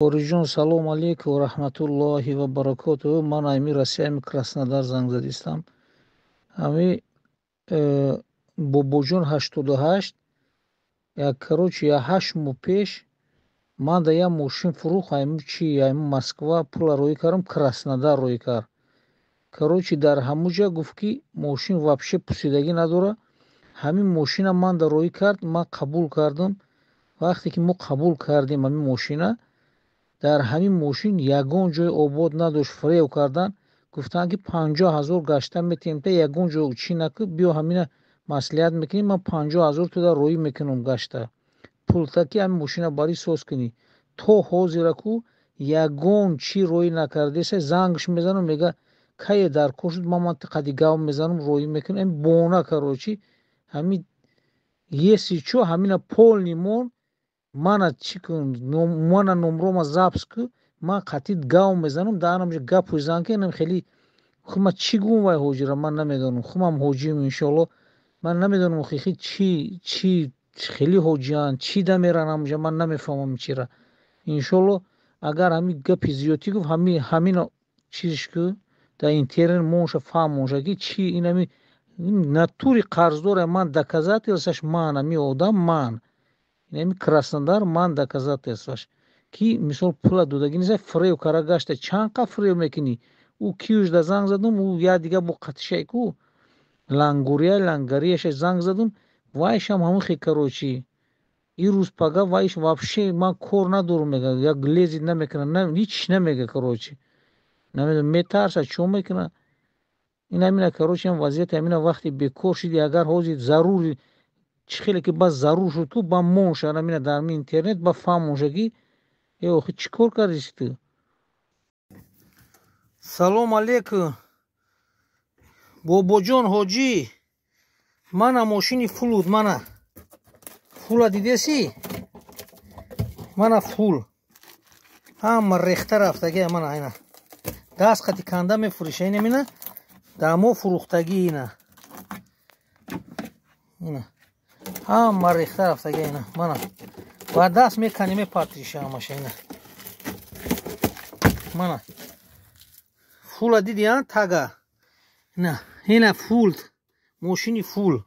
Бориҷон, салом алейкум ва раҳматуллоҳи ва баракотуҳ. Ман ами Россиями Краснодар занг задистам. Ами Бобоҷон 88 як, короче, я 8 моҳ пеш ман да як мошин фурӯхт. Айму чи, айму Москва пула роӣ кардам, Краснодар роӣ кард. Короче, дар ҳамуҷа гуфт, ки мошин вообще пусидагӣ надорад. Ҳамин мошина ман да роӣ кард, ман қабул кардам. Вақте ки мо қабул кардем ҳамин мошина, дар ҳамин мошин ягон ҷои обод надошт. Фиреб кардан, гуфтанд, ки 50 000 гашта метиҳем, та ягон ҷо чӣ накӯ, биё, ҳамина маслиҳат мекунем, ман 50 000 туда роӣ мекунам гашта пулта, ки ҳамин мошина барӣ соз кунӣ. То ҳозира ку ягон чӣ роӣ накардеса. Зангш мезанам, мега, кае дар кор шуд, ман қади гав мезанам, роӣ мекунам. Бона, короче, ҳамин если чо, ҳамина полный мон мана чӣ кун, мана номрома запись ку, ман қатъи гав мезанам, даҳанам гапу зан, ки инам хеле хума чӣ гум. Вай ҳоҷира ман намедонам, хумам ҳоҷием, иншоалло. Ман намедонам, хихи чӣ чӣ хеле ҳоҷиянд, чӣ да меран ҳамҷа, ман намефаҳмам чира. Иншоалло, агар ҳамин гапи зиёдтӣ гуфт, ҳамина чизш ку, дар интернет монша, фаҳмонша, ки чӣ инами натури қарздоре. Ман доказательство ш, ман ҳами одам, ман инами Краснодар, ман доказательство ш, ки мисол пула додагӣ нест, фиреб кара гашта. Чанд қа фиреб мекунӣ? Ӯ киюш да занг задум, ӯ як дига бо қатишай ку лангурия лангарияша занг задум, вайшам ҳамин хел. Короче, ин рӯз пага вайш вообще ман кор надорам, мега, як лезет намекунад, ҳеч намега. Короче, намедонам, метарса, чо мекунад ин ҳамина. Короче, ҳам вазъияти ҳамина. Вақте бекор шиди, агар ҳозир зарури чӣ хеле ки бас зарур шуд, ку ба монша ҳамина дар интернет ба фаҳмонша, ки э, охи, чӣ кор кардиси ту? Салом алейкум, Бобоҷон ҳоҷӣ. Мана мошини фулуд, мана фула дидеси, мана фул ҳама рехта рафтаги, мана айна даст қати канда мефурӯша. Ина мина дамо фурӯхтагӣ, ина, ина ҳама рехта рафтаги, ина, мана ба даст мекани, мепартиша ҳамаша. Ина, мана фула диди, а тага, ина, ина фул, мошини фул.